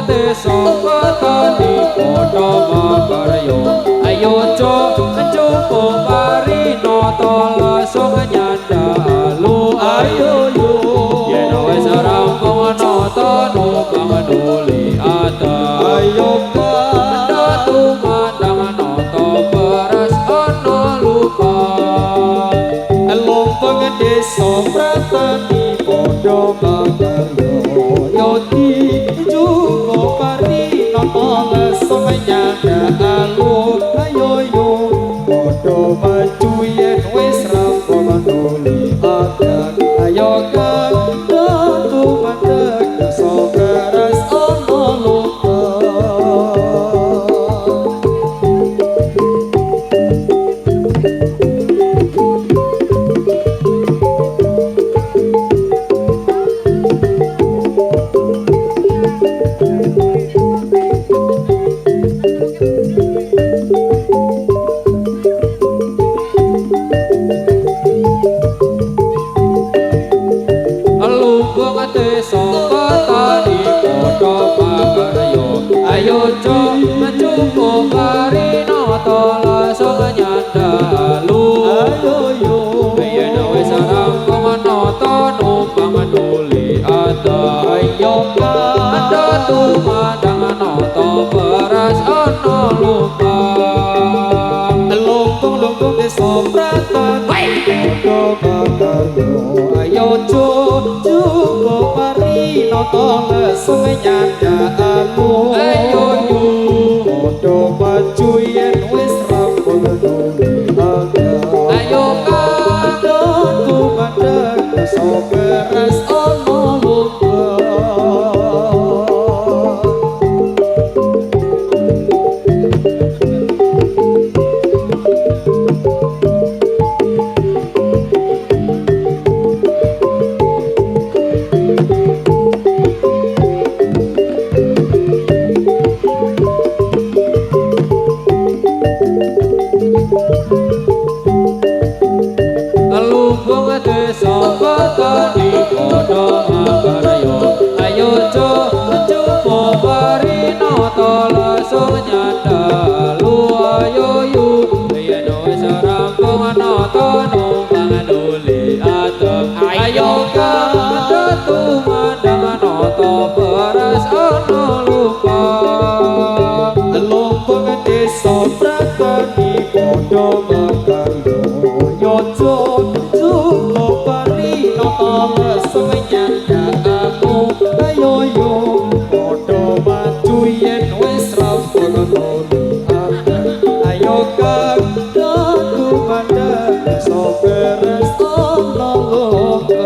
Desa petani padha makarya. Ayo njupuk parinata lesung nyandalu. Ayo yo yen wis rampung nata numpang nuli adem. Ayo kang tumandang nata beras ana lupa. Lumpung desa pratani padha makarya. Yo dijupuk parinata lesung nyandalu. Ayo yo padha maju yen wis rampung nuli adem. Ayo kang tumandang desa beras ana lupa. Lumbung desa petani padha makarya. Ayo njupuk parinata lesung nyandalu. Ayo yo Yen wis rampung nata numpang nuli adem. Ayo kang Tumandang nata beras ana lupa. Lumpung-lumpung desa pratani padha makarya. Ayo njupuk parinata lesung nyandalu. Ayo yo Padha maju yen wis rampung nuli adem. Ayo kang Tumandang desa beras ana lupa. Lumbung desa petani padha makarya. Ayo njupuk parinata lesung nyandalu. Ayo yo yen wis rampung nata numpang nuli adem. Ayo kang tumandang nata beras ana lupa. Lumpung desa pratani padha makarya. Yo njupuk parinata lesung nyandalu. Ayo yo padha maju yen wis rampung nuli adem. Ayo kang tumandang desa beres ana lupa.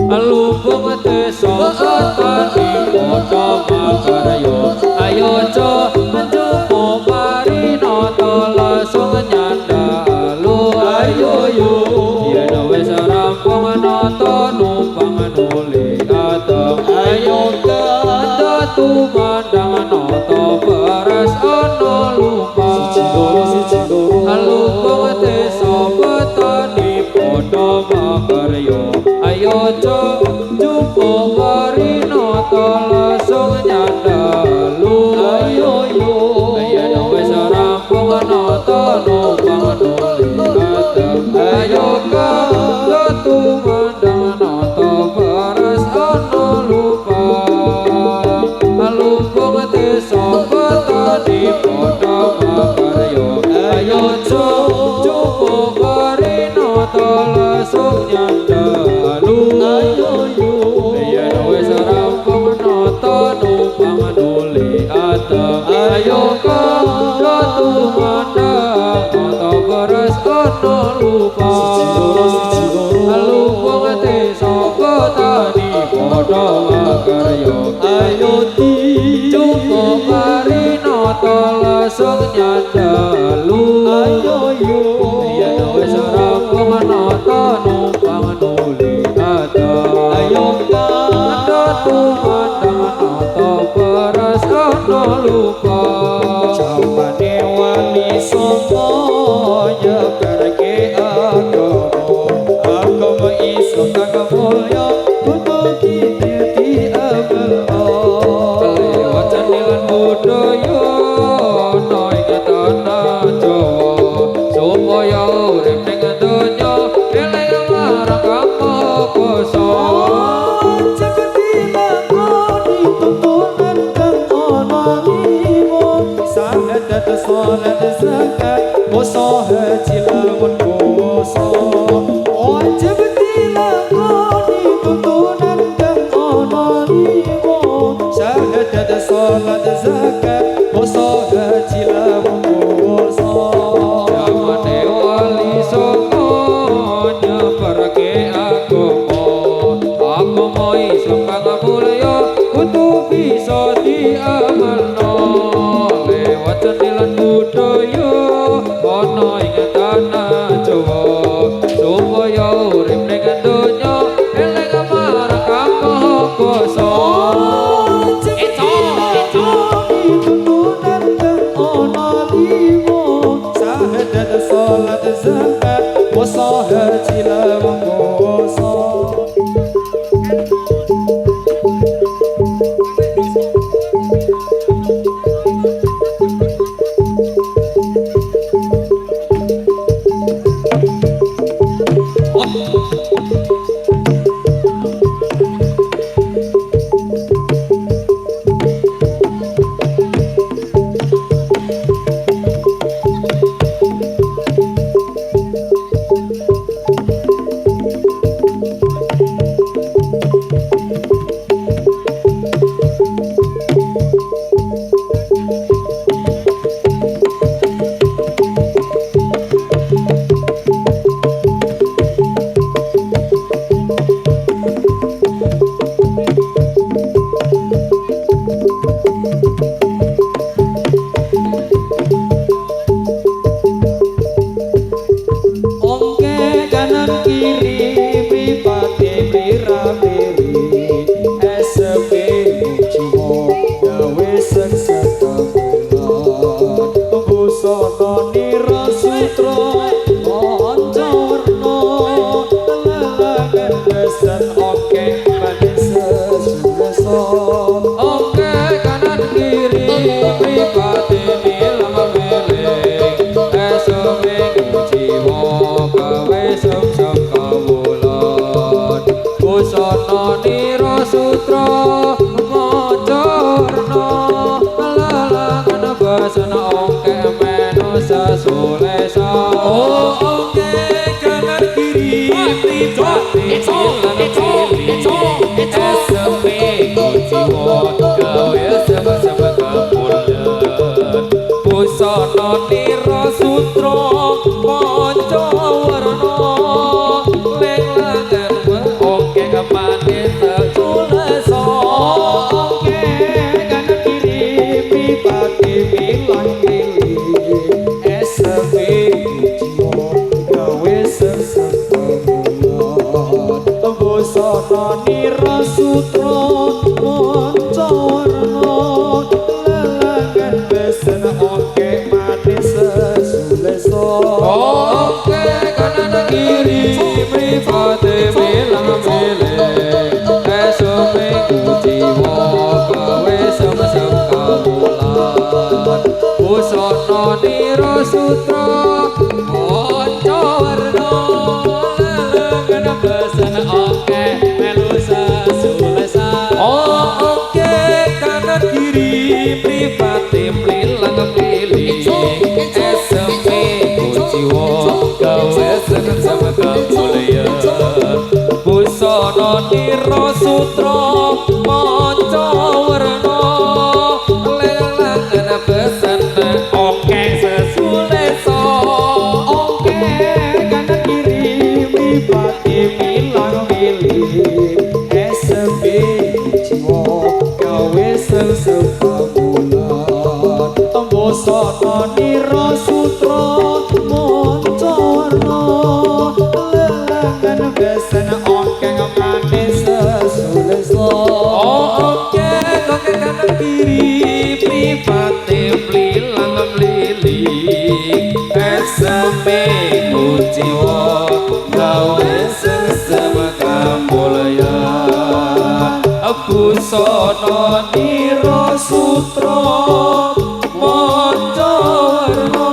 Lumbung desa petani padha makarya. Ayo njupuk parinata lesung nyandalu. Ayo yo yen wis rampung nata numpang nuli adem. Ayo kang Tumandang nata beras ana lupa. Siji loro siji loro. Lumbung desa petani padha makarya. Ayo njupuk parinata lesung nyandalu. Ayo yo Yen wis rampung nata numpang nuli adem. Ayo kang tumandang nata beras ana lupa. Lumbung desa petani padha makarya. Ayo njupuk parinata lesung nyandalu. Ayo yo Yen wis rampung nata numpang nuli adem. Ayo kang tumandang nata beras ana lupa. Siji loro siji loro. Lumbung desa petani padha makarya. Ayo Njupuk parinata lesung nyandalu. Ayo yo. Songo nyebarke agama, agama Islam kang mulya kudu diamalno. Lewat seni lan budaya ana ing tanah Jawa, supaya urip ning donya eling marang Kang Maha Kuwasa. Wajib dilakoni tuntunan kang ana lima, syahadat, salat, zakat, puasa, haji lamun puasa. Wajib dilakoni tuntunan kang ana lima, syahadat, salat, zakat, puasa, haji lamun puasa. Jamane Wali Songo nyebarke agama, agama Islam kang mulya kudu bisa diamalno. Lewat seni lan budaya ana ing tanah Jawa, supaya urip ning donya eling marang Kang Maha Kuwasa. Wajib dilakoni tuntunan kang ana lima, syahadat, salat, zakat, puasa, haji lamun puasa. Ongke kanan kiri mripate mira-miri, SP jiwa gawe seksakamulan, busana nira sutra manca werna, lelangan besen oke manis sesulesa. Oke kanan kiri mripate milang miling, eseme jiwa gawe sumsum kawulan, busana nira sutra maca werna, lelangan besen oke menu sesulesa. Oh, oke kanan kiri mripate milang miling, eseme jiwa gawe sumsum kawulan, busana nira sutra manca werna, lelangan oke manis sesulesa. Oke kanan kiri mripate milang miling, SP jiwa gawe sesekamulan, busana nira sutra manca werna, lelangan besen oke manis sesulesa. Oke kanan kiri mripate milang miling, eseme jiwa gawe sumsum kawulan, busana nira sutra manca werna, lelangan besen oke melu sesulesa. Oh, oke kanan kiri mripate mlilang mliling, eseme jiwa gawe sumsum kawulan, busana nira sutra manca werna, lelangan besen oke sesulesa. Oke kanan kiri mripate milang miling, SP jiwa gawe sesekamulan, busana nira sutra manca werna, lelangan besen oke manis sesulesa. Oh, oke oke kanan kiri mripate mlilang mliling, jiwa gawe sengsem kamulyan. Busana nira sutra maca werna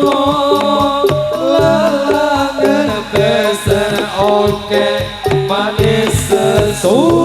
lelangan besen oke manis sesule.